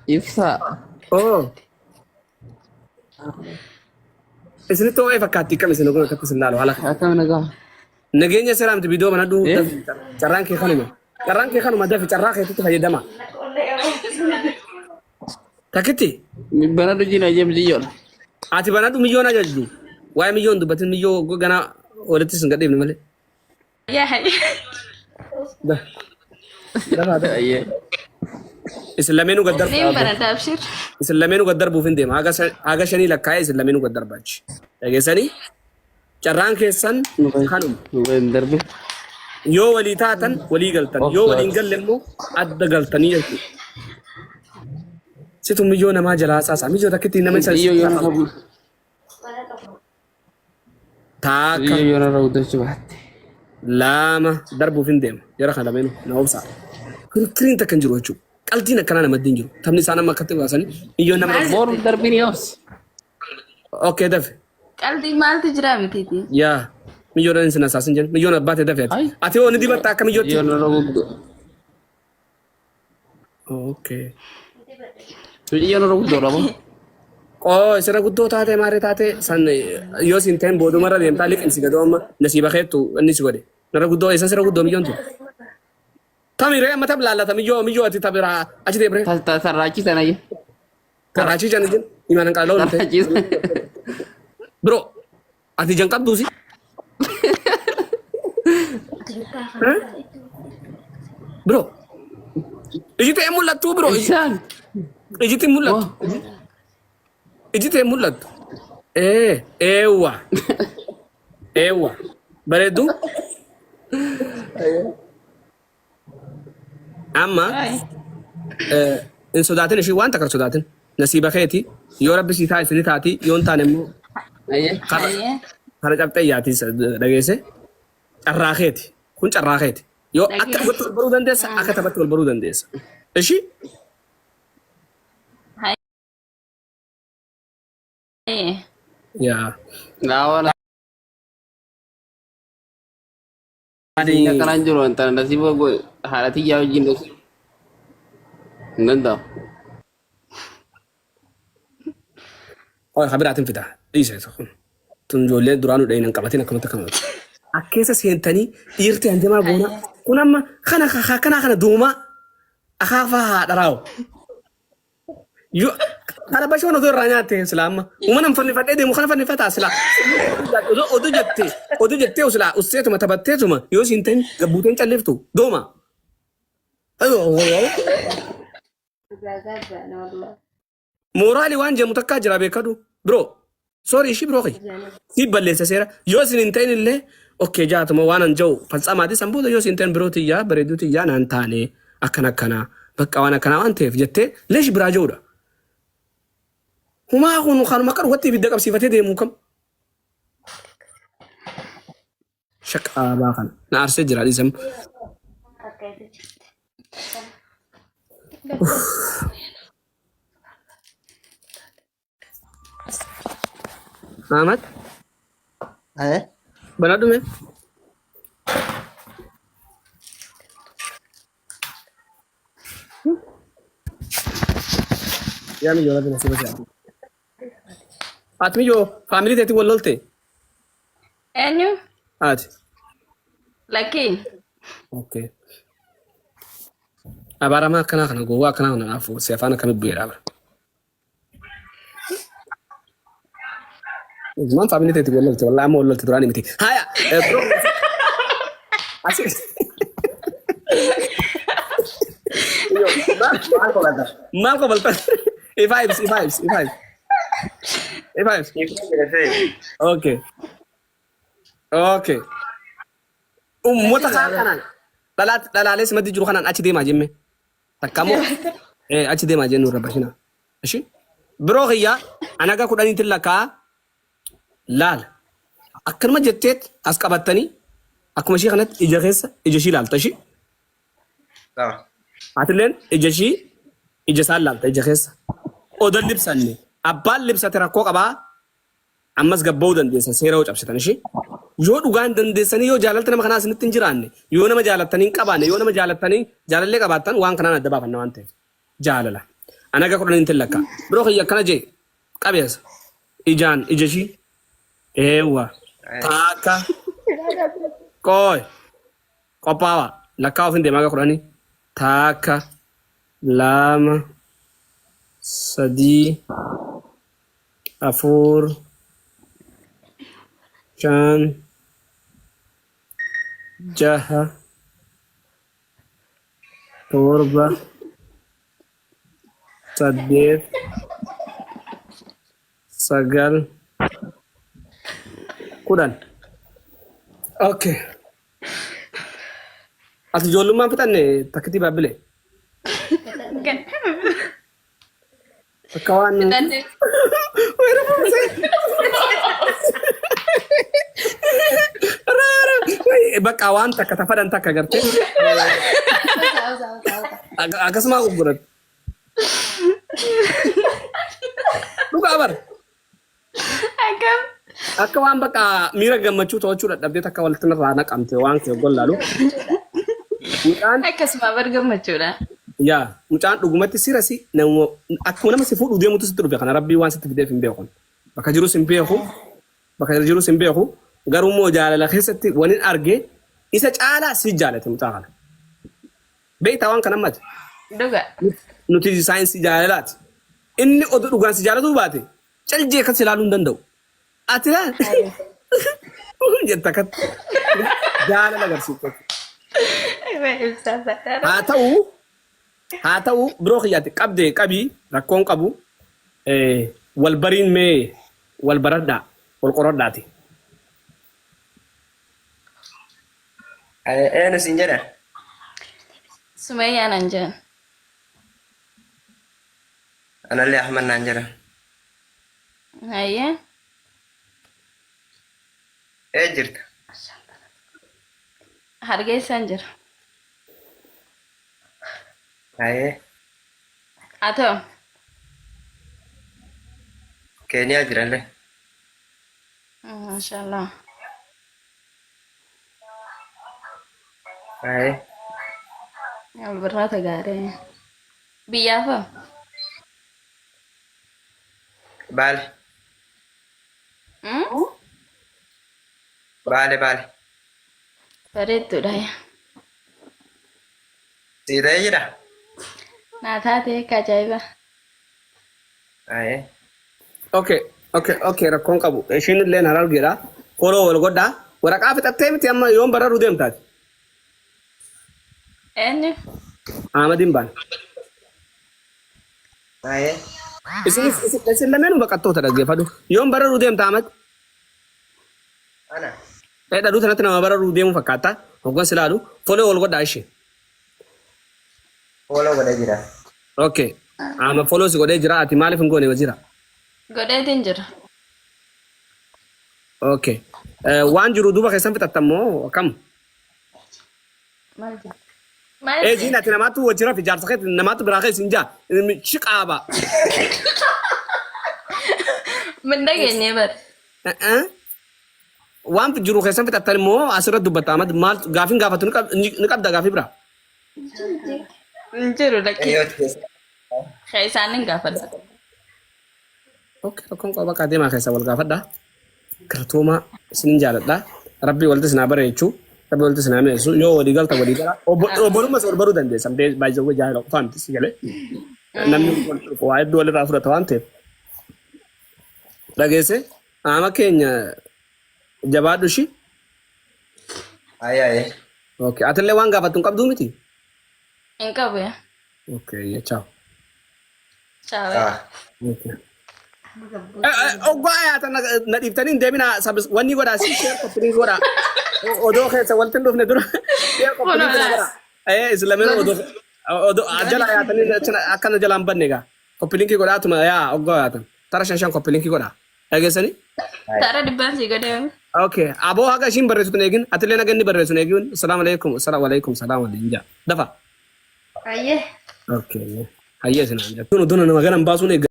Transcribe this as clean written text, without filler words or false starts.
Ibsaa. Oo. Isinitti ho'ee fakkaatti akkam isin ogun akkatti isin laalu haala kana. Akkam nagaa. Nageenya seeraa miti viidiyoo banadhu Eh? dafi. Carraan kee kanuma. Carraan kee kanuma dafi carraa keetitti fayyadama. Takkitti Banadhu jina jemsi yola. ati banadhu miyyoon ajajju. Waa'ee miyyoon dubbatin miyyoo ganaa walitti isin gadhiifne malee. Da. Dafaa dafa. Ayyee. Isin lameenuu gad darbu. Niin baradha abshir. Isin lameenuu gad darbuuf hin deema. Haga haga shanii lakkaa'ee isin lameenuu gad darba achi. Dhageessanii? Carraan keessan kanuma. Nu hin darbe. Yoo walii taatan walii galtan. Yoo walii hin galle immoo adda galtanii jechuudha. Situ miyyoo namaa jalaa saasaa. Miyyoo takkitti nama isa. Xiyyoo yoo narra Taakka. Xiyyoo yoo narra guddachuu baatte. Lama darbuuf hin deema. Jara kana lameenuu na obsaa. Kirkiriin takka hin jiru jechuudha. Qaltiin akkanaa namatti hin jiru. Taphni isaan amma akkatti baasanii miyyoon nama. Boru darbini obsi. Okay dafe. Qalbii maaltu jira mitiiti? Yaa miyyoodhaan isin asaasin jennu. Miyyoon abbaa ta'e dafe ati. Ay. Ati hoo ni dibatta akka miyyootti. Xiyyoo narra guddoo. Okay. Xiyyoo narra guddoo dha moo? Qoo isirra guddoo taate maarree taate san yoo sin ta'in boodumarra deemtaa liqimsi gadoo amma nasiiba keettu inni si godhe. Narra guddoo eessan sirra guddoo miyyoon tun. Tami ree amma tab laallata miyyoo miyyoo ati tabiraa achi deemree. Tarraachisan ayya. Karaachii jan ijin imaan qaloo hin ta'e. Tarraachisan. Bro ati jan qabduusi. Bro iji ta'e mul'attuu bro Isaan. iji ta'e mul'attu iji ta'e mul'attu. Ee eewwa eewwa bareedduu Amma hin sodaatin ishii waan takka hin sodaatin. Nasiiba keeti yoo rabbi sii taasise ni taati yoo hin taane immoo karra karra cabxee yaati dhageesse carraa keeti kun carraa keeti yoo akka dhugatti wal baruu dandeessa akka taphatti wal baruu dandeessa. Ishii yaa. Gaawala. Ani akkanaan jiru wanta nasiiba haadha tiyyaa wajjin dhoksu hin danda'amu. Qoy kabiraatiin fida. Dhiisa isa kun. Tun ijoollee duraanuu dhayina hin qabatin akkamatti akkamatti. Akkeessa seentanii dhiirti hanjamaa goona. Kun amma kana akkanaa kana doomaa akaafaa haadharaawu. Yo kana bashoon otoo irraa nyaatte silaa amma. Uma nan fannifadhee deemu kana fannifataa silaa. Odoo odoo jettee odoo jettee silaa usseetuma taphatteetuma yoo siin ta'in gabbuuteen calliftu dooma. Mooraalii waan jedhamu takkaa jira beekadhu. Bro sorry ishii bro kiyya. Si balleessa seera yoo isin hin ta'in illee okay jaatuma waan an ja'u fatsamaati san booda yoo isin hin ta'in biroo tiyyaa bareedduu tiyyaa naan taane akkana akkanaa bakka waan akkanaa waan ta'eef jettee leesh biraa ja'uudha. Humaa kun kanuma akka dhugatti ibidda qabsiifatee deemuu kam. Shaqaabaa kana na aarsee jira dhiisam. Ahmad, Eh? banadhu mee. Yaa miyyoo rabbi nasiiba si haa. Ati miyyoo faamilii teetiin wal lolte? Eenyu? Ati. Lakkii. Okay. Abaaramaa akkanaa kana gowwaa akkanaa kana naaf si afaan akkamii bu'eedha bara. Maan faamilii teetiin wal lolte wallaahi amma wal lolte duraan miti. Haya. Bro. Asi. Maal qobalta? Maal qobalta? Ifaa ibsi ifaa ibsi ifaa ibsi. Ifaa ibsi. Okay. Okay. Uummata kaan kanaan dhalaalees maddi jiru kanaan achi deemaa jemme. Takka immoo achi deemaa jennu irra bashina. Ishi biroo kiyya anaga kudhaniitiin lakkaa laala. Akkanuma jetteet as qabattanii akkuma ishii kanatti ija keessa ija ishii laalta ishii. Atilleen ija ishii ija isaan laalta ija keessa. Odan libsanne abbaan libsate rakkoo qabaa ammas gabba'uu dandeessan seera yoo cabsitan ishii. Yoo dhugaan dandeessanii yoo jaalalti nama kanaa isinitti hin jiraanne yoo nama jaalattanii hin qabaanne yoo nama jaalattanii jaalallee qabaattan waan kanaan adda baafanna waan ta'eef. Jaalala. Anaga 10 hin lakka. Biroo kiyya akkana jee qabeessa. Ijaan ija ishii. Eewwa. Taakka. Qooy. Qophaawaa. Lakkaa ofiin deemaa haga 10. Taakka. 2, 3, 4, 5, 6, 7, 8, 9, 10. Okay. Ati ijoollummaan fixanne takkitii baabbilee. Akka waan. Fixanne. Bakka waan takka tafadhan takka gartee. Akkasuma gurgurat. Dhugaa bar. Akkam. Akka waan bakka miira gammachuu to'achuu dadhabdee takka walitti irraa naqamte waan kee gollaalu. Mucaan Akkasuma bar gammachuudha. Yaa mucaan dhugumatti sirasi nama akkuma nama si fuudhu deemutu sitti dhufe kana rabbii waan sitti fideef hin beeku. Bakka jirus hin beeku. Bakka jirus hin beeku. Garuu immoo jaalala keessatti waniin arge isa caalaa si jaalate mucaa kana. Beektaa waan kana ammati. Dhuga. Nuti saayinsii jaalalaati. Inni oduu dhugaan si jaalatuu baate caljee akkas ilaaluu hin danda'u. Ati laa jetta akkatti jaalala agarsiifta. Haa ta'u biroo kiyyaatti qabdee qabii rakkoon qabu wal bariin mee wal baradhaa wal qoradhaati. Eenyu siin jedha? Sumayyaa naan jedhan. Anallee Ahmad naan jedha. Hayyee. Ee jirta? Hargeessaan jira. Ayee. Haa ta'u. Keeniyaa jirallee. Maashaallah. Ayee. Wal birraata gaarii. Biyyaaf hoo? Baale. Baale baale. Bareedduudha. Sii ta'ee jira? Naa taate akka ajaa'iba. Ayee. Okay, rakkoon qabu. Ishiin illee harargeedha. Follow wal godhaa. Waraqaa fixattee miti amma yoom bararuu deemtaati? Eenyu? Ahmadiin baan. Ayee. Isin lameenuu baqattoota dhaggeeffadhu. Yoom bararuu deemta Ahmad? Ana. Dhadhuu tanatti nama bararuu deemu fakkaata. Hoggansi ilaalu. Follow wal godhaa ishee. Follow godhee jira. Okay. Amma follow si godhee jira. Ati maaliif hin goone wajjira? Godheetiin jira. Okay. Waan jiru duuba keessan fixattammoo akkam? Maal jedhu? Maal Ee siin ati namaatu wajjira fi jaarsa keetti namaatu biraa keessa hin jaa. Shiqaaba. Min dhageenye bar. Waan jiru keessan fixattan immoo asirra dubbatta Ahmad maal gaafiin gaafatu ni qabda gaafii biraa. Hin jiru lakkii. Yoo keessa. Isaan hin gaafadha. Okay, rakkoon qaba bakka deemaa keessa wal gaafadha. Galatooma isinin jaaladha. Rabbii walitti isin haa bareechu. Rabbii walitti isin haa mi'eessu. Yoo walii galta walii gala. Obbolummas wal baruu dandeessan. Baay'ee jaalala qofaa miti si galee. Namni waa hedduu walirraa fudhata waan ta'eef. Dhageesse qaama keenya jabaadhu ishii. Ayee ayee. Okay. Atillee waan gaafattu hin qabduu miti? Hin qabu yaa. Okay, ciao. Ciao. Ah. Okay. Oggaa yaata na dhiiftanii hin deebinaa wanni godhaa si share copy link godhaa. Odoo keessa walitti hin dhufne dura share copy link godhaa. Isin lameen odoo jala yaatanii akkana jalaan banne egaa. Copy link godhaatuma yaa oggaa yaatan. Tara shan shan copy link godhaa. Dhageessanii? Tara dhibbaan sii godhee. Okay. Aboo haga ishiin barreessitu hin eegin. Atillee naga inni barreessu hin eegin. Assalaamu alaikum. Assalaamu alaikum. Salaam waliin jaa. Dafa. Ayyee. Okay. Hayyee isin haan jaa. Tun odoo nama ganan baasuun eegga.